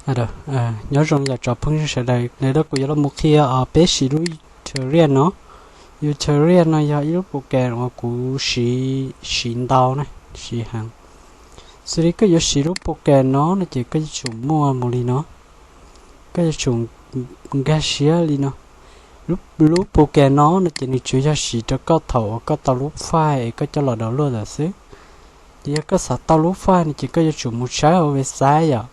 Nyob zoo yog cov phooj ywg sawv daws, ntawm no kuv yuav los mus qhia os peb siv lub Utility no. Utility no yog ib lub program uas kuv siv, siv ntau na, siv heev. Xws li koj yuav siv lub program no no ces koj yuav tsum muaj mus li no, koj yuav tsum nkag siab li no. Lub program no no ces nws tsuas yog siv rau koj thaum uas koj tau lub file es koj coj los download lawm xwb. Ces yog koj xav tau lub file no ces koj yuav tsum mus tshawb hauv website yom.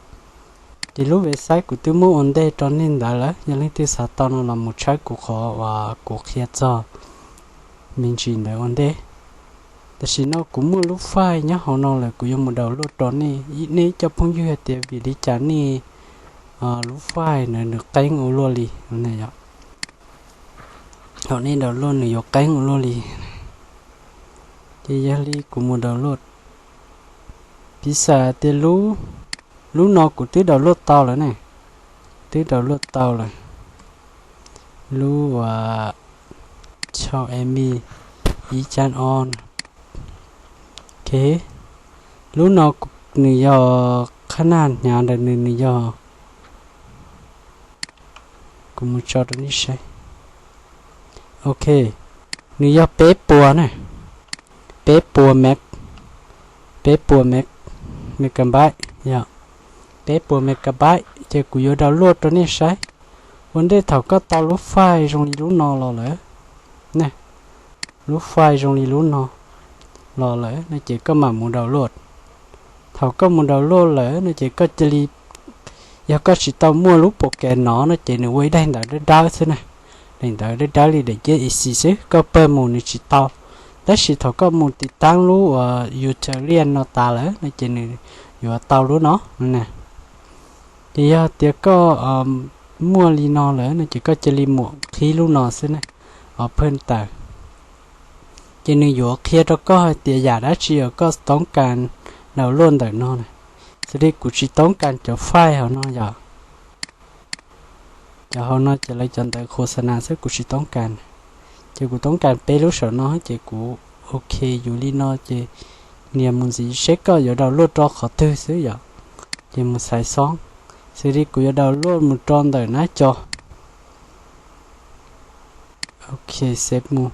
Ces lub website kuv twb muab ua ntej rau nej ntawd lawm, yog leej twg xav tau no los mus tshawb kuv qhov uas kuv qhia txog me ntsis ntawd ua ntej. Tam sim no kuv muaj lub file nyob hauv no lawm, kuv yuav mus download rau nej. Nej ib co phooj ywg hais tias vim li cas nej lub file na nws qeeb ua luaj li. Thaum nej download nws yuav qeeb ua luaj li. Ces yog li kuv mus download, piv xam tias lub no kuv twb download tau lawm ne, twb download tau lawm. Lub uas tau emi ib cab o, ok. Lub no nws yog qhab naj hnyav ntawm nws, nws yog, kuv mus tso rau nej saib. Ok, nws yog peb puas na, peb puas me, peb puas me, megabyte yog, peb puas megabyte. Ces kuv yuav download rau nej saib. Ua ntej thaum koj tau lub file zoo li lub no los lawm, lub file zoo li lub no los lawm no ces koj mam mus download. Thaum koj mus download lawm no ces koj cia li, yog koj tsis tau muaj lub program no no ces nws ua ib daim ntawv dawb dawb xwb na, daim ntawv dawb dawb li daim jeb isi xwb, koj pawg mus nws tsis tau. Tab sis thaum koj mus tiv taab lub uas Utility no tas lawm no ces nws yuav tau lub no na. Ces yog tias koj muaj li no lawm no ces koj cia li mus qhib lub no xwb na, open tawm. Ces nws yuav qhia rau koj hais tias yam dab tsi uas koj toob kas download ntawm no na. Xws li kuv tsis toob kas cov file hauv no yom, cov hauv no ces lawv cov ntawv khos xas nas xwb, kuv tsis toob kas. Ces kuv toob kas peb lub saum no ces kuv ok yus li no ces nias mus ntxiv seb koj yuav download rau qhov twg xwb yom. Ces mus xaiv xoob, xws li kuv yuav download mus rau ntawm nab co. Ok, save mus.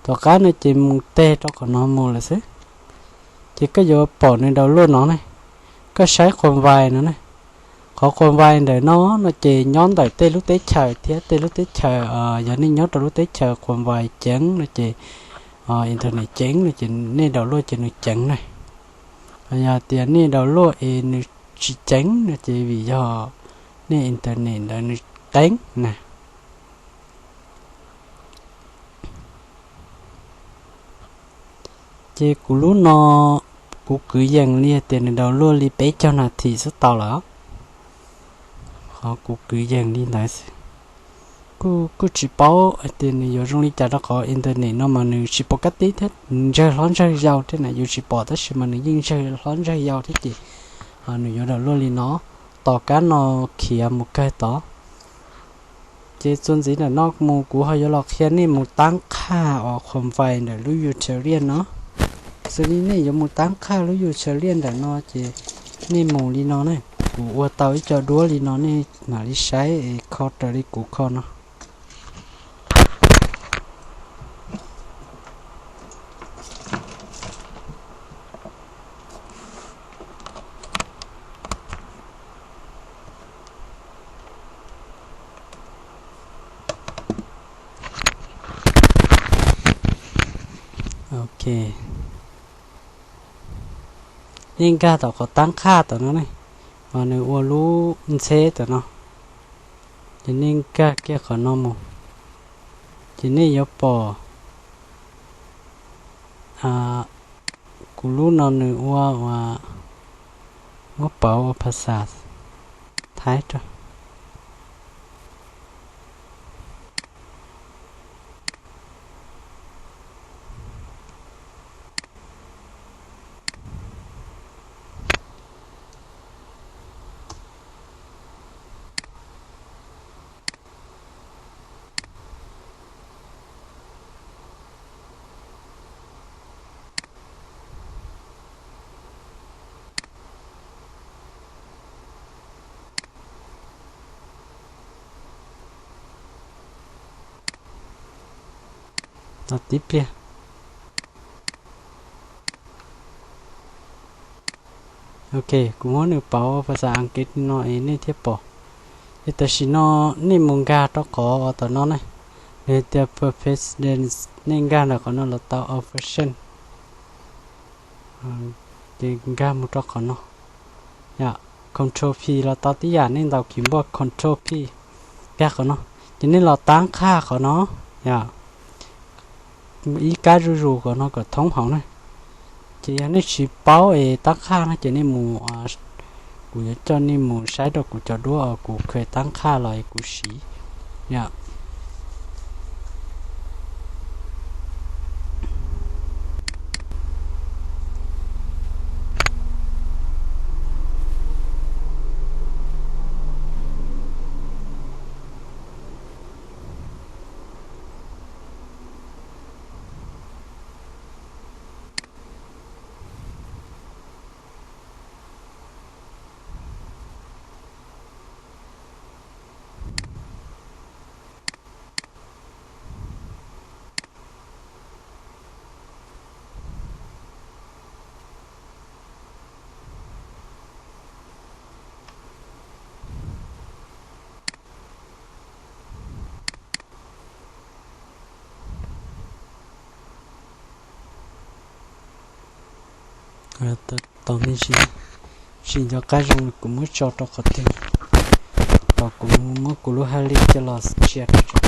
Tom qab no ces mus teg rau qhov no mus lawm xwb. Ces koj yuav pom nws download no ne, koj saib qhuas vais no ne. Qhov qhuas vais ntawm no no ces nyob ntawm tej lub teb chaws thiab tej lub teb chaws, yog nej nyob rau lub teb chaws qhuas vais ceev no ces, internet ceev no ces nej download ces nws ceev na. Yog tias nej download es nws tsis ceev no ces vim yog nej internet ntawd nws qeeb na. Ces kuv lub no, kuv kwv yees li hais tias nws download li peb caug nas this xwb tau lawm. Qhov kuv kwv yees li ntawd xwb. Kuj, kuj tsis paub hais tias nws yuav zoo li cas rau qhov internet no mas nws tsis pom kab tib thiab, nws ntsawg hlob ntsawg yau thiab na, yus tsis pom tab sis mas nws yeej ntsawg hlob ntsawg yau thiab ces nws yuav download li no. Tom qab no khiav mus kawg tod. Ces txuas ntxiv ntawm no mus kuv ho yuav los qhia nej mus tab qhaj uas qhuas vais ntawm lub Utility no. Xws li nej yuav mus tab qhaj lub Utility ntawm no ces nej mus li no ne. Kuv ua tau ib co duab li no nej mam li saib es kho raws li kuv kho no. Ok, nej nkag tom qhov tab qhaj tom no ne, nws ua lub ntxheb tom no, ces nej nkag kiag qhov no mus, ces nej yuav pom kuv lub no nws ua, ua, muab pauv ua phas xas Thaib rau. Los tib pliag. Ok, kuv muab nws pauv phas xas Askiv li no es nej thiaj pom. Ces tam sim no nej mus nkag rau qhov uas tom no ne, nws hais tias preferences, nej nkag ntawm qhov no los tau option, ces nkag mus rau qhov no, yom, control P los tau tib yam, nej ntaus keyboard control P, nkag qhov no, ces nej los tab qhaj qhov no, yom, ib kab zuj zus qhov no kom thoob hauv na. Ces yog nej tsis paub es tab qhaj no ces nej mus, kuv yuav coj nej mus saib rau kuv cov duab uas kuv kheev tab qhaj los es kuv siv, yom. Tos me ntsis, sim nco qab zoo kuv muab tso rau qhov twg, tos kuv muab kuv lub hais li coj los tshia rau tso.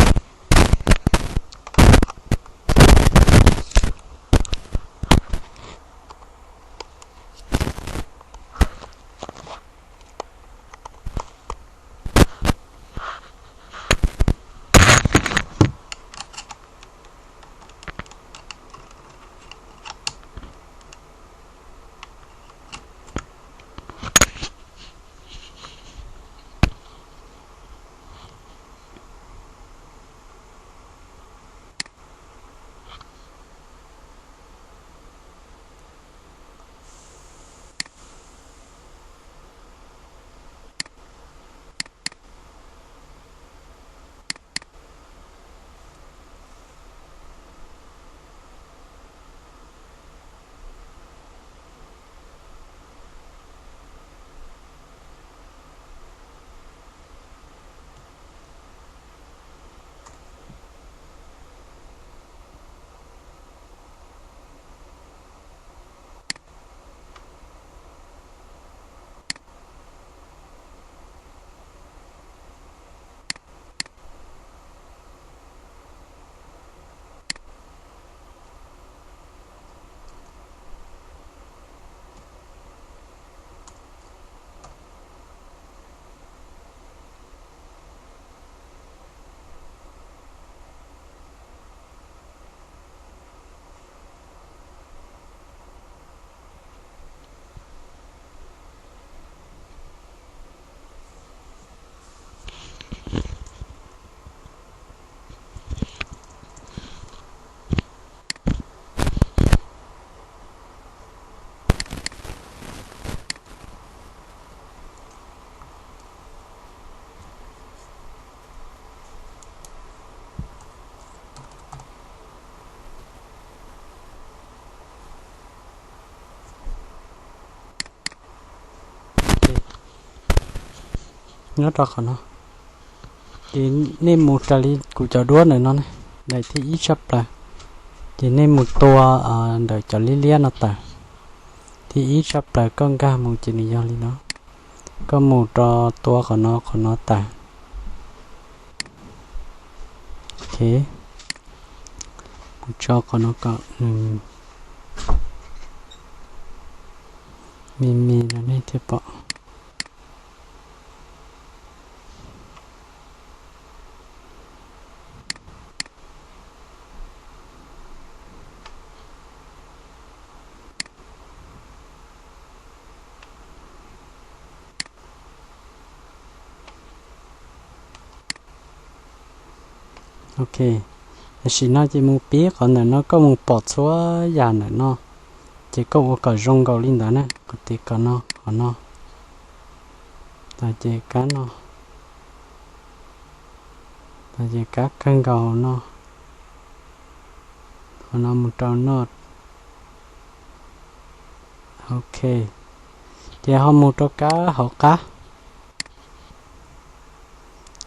Nyob rau qhov no, ces nej mus raws li kuv cov duab ntawm no ne, daim thib ib tshaj plaws, ces nej mus tua ntawm cov liab liab no tawm. Thib ib tshaj plaws koj nkag mus ces nws yog li no. Koj mus rau tua qhov no, qhov no tawm. Ok, kuv tso qhov no kom nws me me no nej thiaj pom. Ok, tam sim no ces mus pib qhov ntawm no koj mus pom txhua yam ntawm no, ces koj ua kom zoo nkaus li ntawd na, qhov tim kom no, qhov no, tas ces kab no, tas ces kab kawg nkaus no. No mus rau node. Ok, ces ho mus rau kab hauv qab.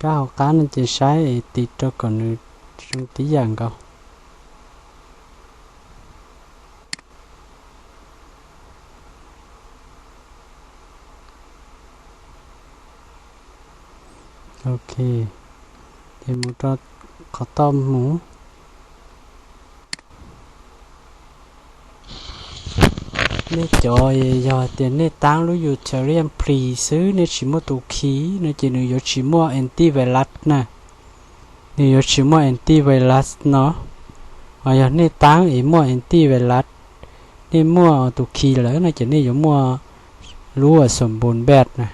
Kab hauv qab no ces saib es tiv rau kom nws zoo tib yam nkaus. Ok, ces mus rau qhov toj mus. Nej cov yog tias nej taab lub utility pli xwb, nej tsis muaj tus key no ces nws yuav tsis muaj antivirus na. Nws yuav tsis muaj antivirus no. Ho yog nej taab es muaj antivirus, nej muaj tus key lawm no ces nej yuav muaj lub xom npum npaj na.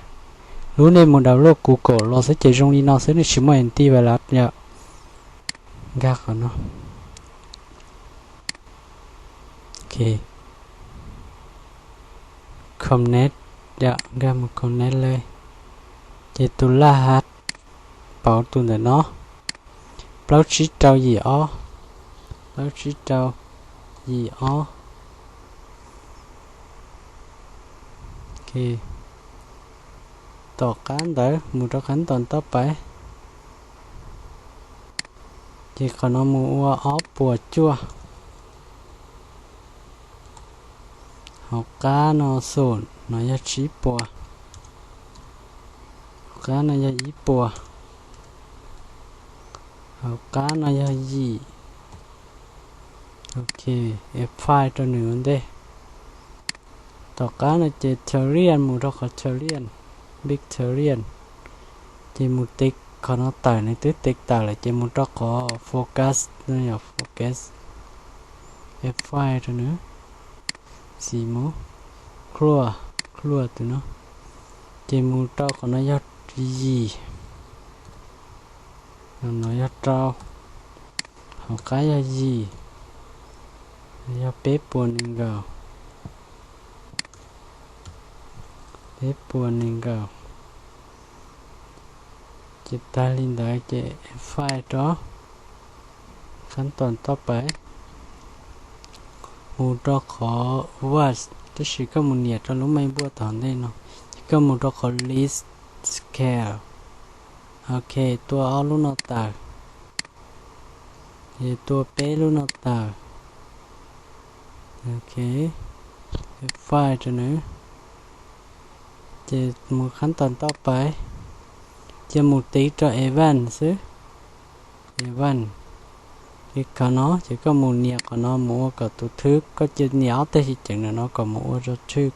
Lub nej mus download Google los xwb ces zoo li no xwb, nej tsis muaj antivirus yom. Nkag qhov no. Ok, connect yom, nkag mus connect li. Ces tus laj hav pauv tus ntawm no, plaub tsib rau yim ob, plaub tsib rau yim ob. Ok, tom qab ntawd mus rau qhab tom toj pais, ces qhov no mus ua ob puas cuaj. Hauv qab no xum no yog tsib puas. Hauv qab no yog ib puas. Hauv qab no yog yim. Ok, add five rau nws ua ntej. Tom qab no ces tilian mus rau qhov tilian, big tilian. Ces mus tiv qhov no tawm, nws twb tiv tawm lawm ces mus rau qhov focus no yog focus. Add five rau nws. Xim mus, close, close tus no. Ces mus rau qhov no yog yim. No yog rau. Hauv qab yog yim. Yog peb puas nees nkaum. Peb puas nees nkaum. Ces tag li ntawd ces add five rau qhab tom toj pais. Mus rau qhov was, tab sis koj mus nias rau lub mej npuaj tom ntej no, ces koj mus rau qhov list scale. Ok, tua ob lub no tawm. Ces tua peb lub no tawm. Ok, add five rau nws. Ces mus qhab tom toj pais, cia mus tiv rau event xwb. Event. Ces qhov no ces koj mus nias qhov no mus ua kom tus thwb, koj cia nias ob teg xim ceev ntawm no kom mus ua rau thwb.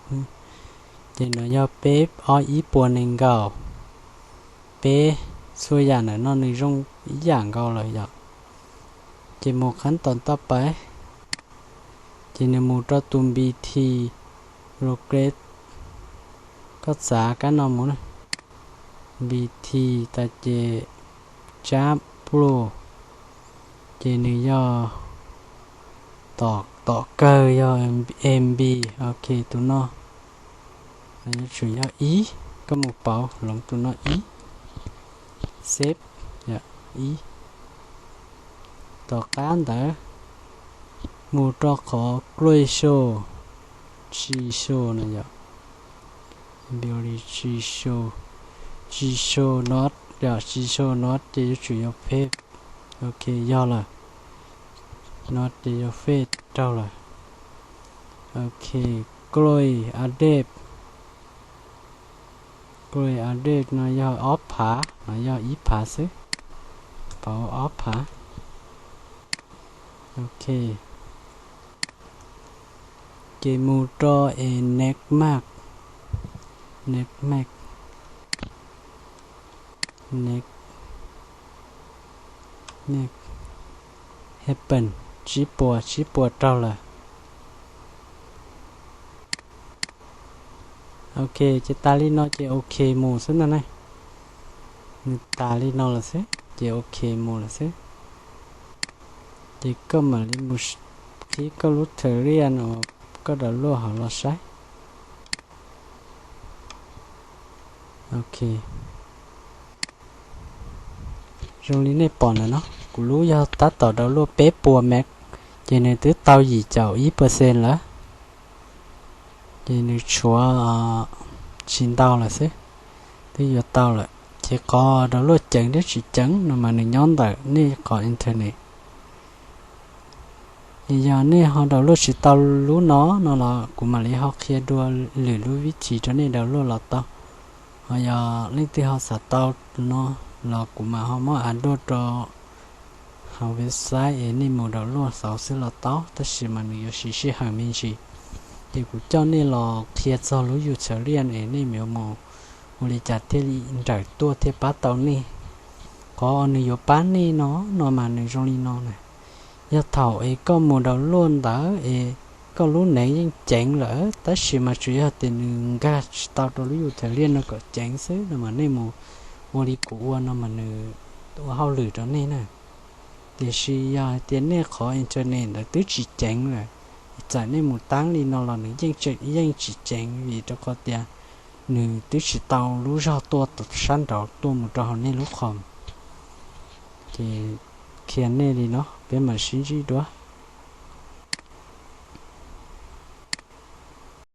Ces no yog peb ob ib puas nees nkaum. Peb, txhua yam ntawm no nws zoo ib yam nkaus lawm yom. Ces mus qhab tom toj pais, ces nws mus rau tus B T progress. Koj txav kab no mus na, B T tas ces jab pluj, ces nws yog tom, tom kawg yog M B. Ok, tus no yuav tsum yog ib, koj mus pauv hloov tus no ib, save, ib. Tom qab ntawd mus rau qhov global, global no yom, global, global node yom, global node ces yuav tsum yog peb. Ok, yog lawm. No ces yog peb raug lawm. Ok, global address. Global address no yog ob phav, no yog ib phav xwb. Pauv ob phav. Ok. Ces mus rau es next map, next map, next map, happen, tsib puas, tsib puas raug lawm. Ok, ces tas li no ces ok mus xwb ntag ne. Nws tas li no lawm xwb ces ok mus lawm xwb. Ces koj mam li mus qhib koj lub tilian uas koj download hauv los saib. Ok, zoo li nej pom ntawm no, kuv lub yog tab tom download peb puas meg, Ces nws twb tau yim caum ib percent lawm, ces nws tshuav tsis ntau lawm xwb, twb yuav tau lawm. Ces qhov download ceev thiab tsis ceev no mas nws nyob ntawm nej qhov internet. Ces yog nej ho download tsis tau lub no no los kuv mam li ho qhia dua lwm lub vib thim rau nej download los tau. Ho yog leej twg ho xav tau no los kuv mam ho muab add dua rau hauv website es nej mus download xauv xwb los tau, tab sis mas nws yuav siv sij hawm me ntsis. Ces kuv coj nej los qhia txog lub YouTube Red es nej yuav mus ua li cas thiaj li nrawm tuaj thiaj pab tau nej. Qhov nws yuav pab nej no no mas nws zoo li no na. Yog thaum es koj mus download ntawd es koj lub nev yeej ceev lawm, tab sis mas tsuas yog tias nws nkag tsis tau rau lub YouTube Red no kom ceev xwb no mas nej mus ua li kuv ua no mas nws ua hauj lwm rau nej na. Tiam sis yog hais tias nej qhov internet ntawd twb tsis ceev lawm, txawm nej mus tab li no los nws yeej tsis ceev, vim rau qhov tias nws twb tsis tau lub zog tuaj sab nraud tuaj mus rau hauv nej lub qhov. Ces qhia nej li no, peb mam sib ntsib dua.